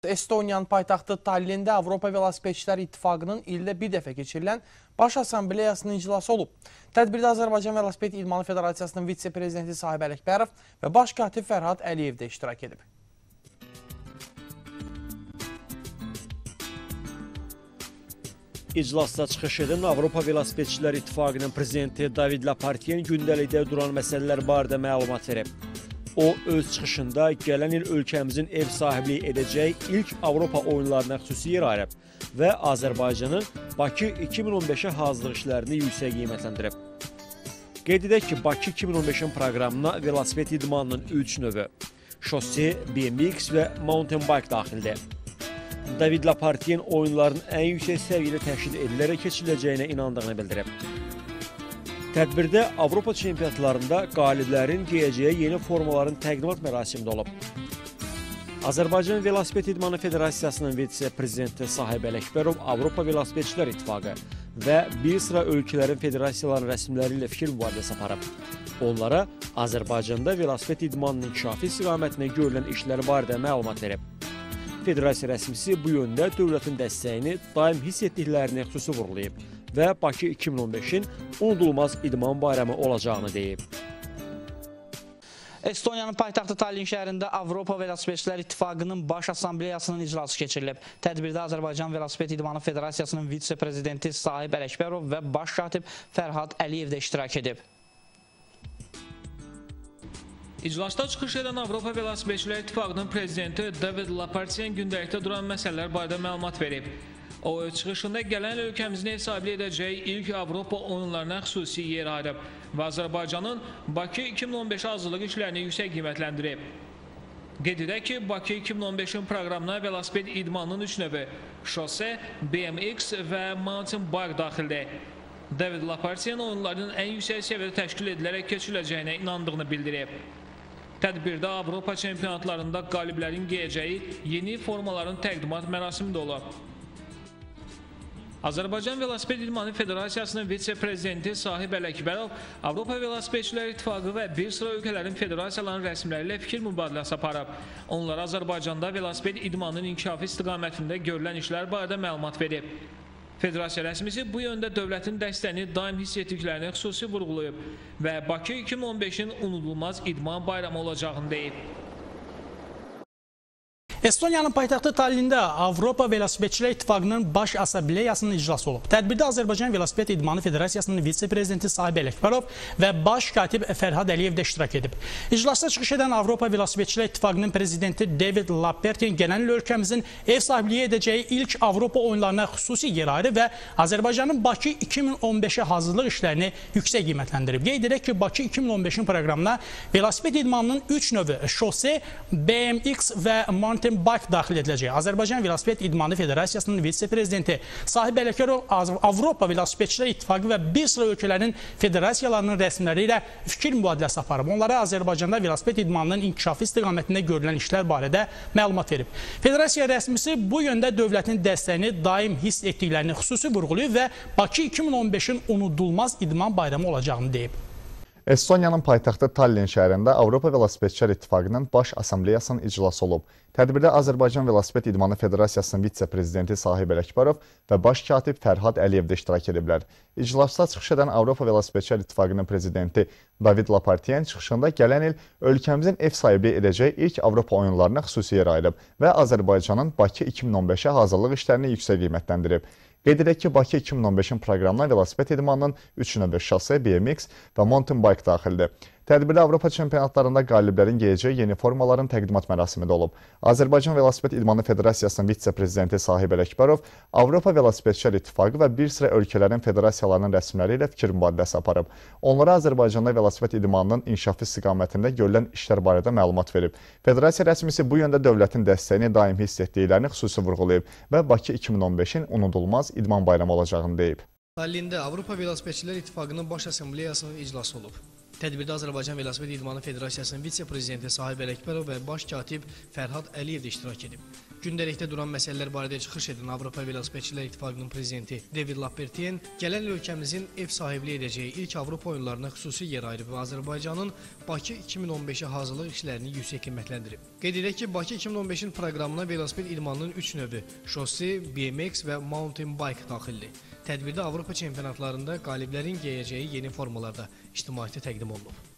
Estoniyanın paytaxtı Tallində Avropa Velosipedçilər İttifaqının ildə bir dəfə keçirilən Baş Assambleyasının iclası olub. Tədbirdə Azərbaycan Velosiped İdmanı Federasiyasının vitse-prezidenti Sahib Ələkbərov və baş katib Fərhad Əliyev də iştirak edib. İclasda çıxış edən Avropa Velosipedçilər İttifaqının prezidenti David Lapartien gündəlikdə duran məsələlər barədə məlumat verib. O, öz çıxışında gələn il ölkəmizin ev sahibliyi edəcəyi ilk Avropa oyunlarına xüsusi yer ayırıb və Azərbaycanın Bakı 2015-ə hazırlıq işlərini yüksək qiymətləndirib. Qeyd edək ki, Bakı 2015-in proqramına velosiped idmanının 3 növü – şosse, BMX və mountain bike daxildir. David Lapartien oyunların ən yüksək səviyyədə təşkil edilərək keçiriləcəyinə inandığını bildirib. Tədbirdə Avropa çempionatlarında qaliblərin geyəcəyi yeni formaların təqdimat mərasimində olub. Azərbaycan Velosiped İdmanı Federasiyasının vitse-prezidenti Sahib Ələkbərov Avropa Velosipedçilər İttifaqı və bir sıra ölkələrin federasiyalarının rəsmiləri ilə fikir mübadiləsi aparıb. Onlara Azərbaycanda velosiped idmanının inkişafı istiqamətində görülən işlər barədə məlumat verib. Federasiya rəsmisi bu yöndə dövlətin dəstəyini daim hiss etdiklərini xüsusi vurğulayıb və Bakı 2015-in unudulmaz idman bayramı olacağını deyib. Estoniyanın paytaxtı Tallinn şəhərində Avropa Velosipedçilər İttifaqının Baş Assambleyasının iclası keçirilib. Tədbirdə Azərbaycan Velosiped İdmanı Federasiyasının vitse-prezidenti Sahib Ələkbərov və baş katib Fərhad Əliyev də iştirak edib. İclasda çıxış edən Avropa Velosipedçilər İttifaqının prezidenti David Lapartien gündəlikdə duran məsələlər barədə məlumat verib. O, öz çıxışında gələn ölkəmizin ev sahibliyi edəcəyi ilk Avropa oyunlarına xüsusi yer ayırıb və Azərbaycanın Bakı 2015-ə hazırlıq işlərini yüksək qiymətləndirib. Qeyd edək ki, Bakı 2015-in proqramına velosiped idmanının 3 növü – şosse, BMX və mountain bike daxildir. David Lapartien oyunların ən yüksək səviyyədə təşkil edilərək keçiriləcəyinə inandığını bildirib. Tədbirdə Avropa çempionatlarında qaliblərin geyəcəyi yeni formaların təqdimat mərasimi də olub. Azərbaycan Velosiped İdmanı Federasiyasının vitse-prezidenti Sahib Ələkbərov Avropa Velosipedçilər İttifaqı və bir sıra ölkələrin federasiyalarının rəsmiləri ilə fikir mübadiləsi aparıb. Onlara Azərbaycanda velosiped idmanının inkişafı istiqamətində görülən işlər barədə məlumat verib. Federasiya rəsmisi bu yöndə dövlətin dəstəyini daim hiss etdiklərini xüsusi vurğulayıb və Bakı 2015-in unudulmaz idman bayramı olacağını deyib. Estoniyanın paytaxtı Tallində Avropa Velosipedçilər İttifaqının Baş Assambleyasının iclası olub. Tədbirdə Azərbaycan Velosiped İdmanı Federasiyasının vitse-prezidenti Sahib Ələkbərov və baş katib Fərhad Əliyev də iştirak edib. İclasda çıxış edən Avropa Velosipedçilər İttifaqının prezidenti David Lapartien gələn il ölkəmizin ev sahibliyi edəcəyi ilk Avropa oyunlarına xüsusi yer ayırıb və Azərbaycanın Bakı 2015-ə hazırlıq işlərini yüksək qiymətləndirib. Qeyd edək ki, Bakı 2015-in proqramına velosiped idmanının 3 növü şosse, BMX və mountain bike daxil ediləcək. Azərbaycan Velosiped İdmanı Federasiyasının vitse-prezidenti Sahib Ələkbərov Avropa Velosipedçilər İttifaqı və bir sıra ölkələrin federasiyalarının rəsmiləri ilə fikir mübadiləsi aparıb. Onlara Azərbaycanda velosiped idmanının inkişafı istiqamətində görülən işlər barədə məlumat verib. Federasiya rəsmisi bu yöndə dövlətin dəstəyini daim hiss etdiklərini xüsusi vurğulayıb və Bakı 2015-in unudulmaz idman bayramı olacağını deyib. Estoniyanın paytaxtı Tallinn şəhərində Avropa Velosipedçilər İttifaqının Baş Assambleyasının iclası olub. Tədbirdə Azərbaycan Velosiped İdmanı Federasiyasının vitse-prezidenti Sahib Ələkbərov və baş katib Fərhad Əliyev də iştirak ediblər. İclasda çıxış edən Avropa Velosipedçilər İttifaqının prezidenti David Lapartien çıxışında gələn il ölkəmizin ev sahibliyi edəcəyi ilk Avropa oyunlarına xüsusi yer ayırıb və Azərbaycanın Bakı 2015-ə hazırlıq işlərini yüksək qiymətləndirib. Qeyd edək ki, Bakı 2015-in proqramına velosiped idmanının 3 növü şosse, BMX və mountain bike daxildir. Tədbirdə Avropa çempionatlarında qaliblərin geyəcəyi yeni formaların təqdimat mərasimi də olub. Azərbaycan Velosiped İdmanı Federasiyasının vitse-prezidenti Sahib Ələkbərov Avropa Velosipedçilər İttifaqı və bir sıra ölkələrin federasiyalarının rəsmiləri ilə fikir mübadiləsi aparıb. Onlara Azərbaycanda velosiped idmanının inkişafı istiqamətində görülən işlər barədə məlumat verib. Federasiya rəsmisi bu yöndə dövlətin dəstəyini daim hiss etdiklərini xüsusi vurğulayıb və Bakı 2015-in unudulmaz idman bayramı olacağını deyib. Tallində Avropa Velosipedçilər İttifaqının Baş Assambleyasının iclası olub. Tədbirdə Azərbaycan Velosiped İdmanı Federasiyasının vitse-prezidenti Sahib Ələkbərov və baş katib Fərhad Əliyev də iştirak edib. Gündəlikdə duran məsələlər barədə çıxış edən Avropa Velosipedçilər İttifaqının prezidenti David Lappartient gələn il ölkəmizin ev sahibliyi edəcəyi ilk Avropa oyunlarına xüsusi yer ayırıb və Azərbaycanın Bakı 2015-ə hazırlıq işlərini yüksək qiymətləndirib. Qeyd edək ki, Bakı 2015-in proqramına velosiped idmanının 3 növü – şosse, BMX və mountain bike daxildir. Tədbirdə Avropa çempionatlarında qaliblərin geyəcəyi yeni formalar da ictimaiyyətə təqdim olunub.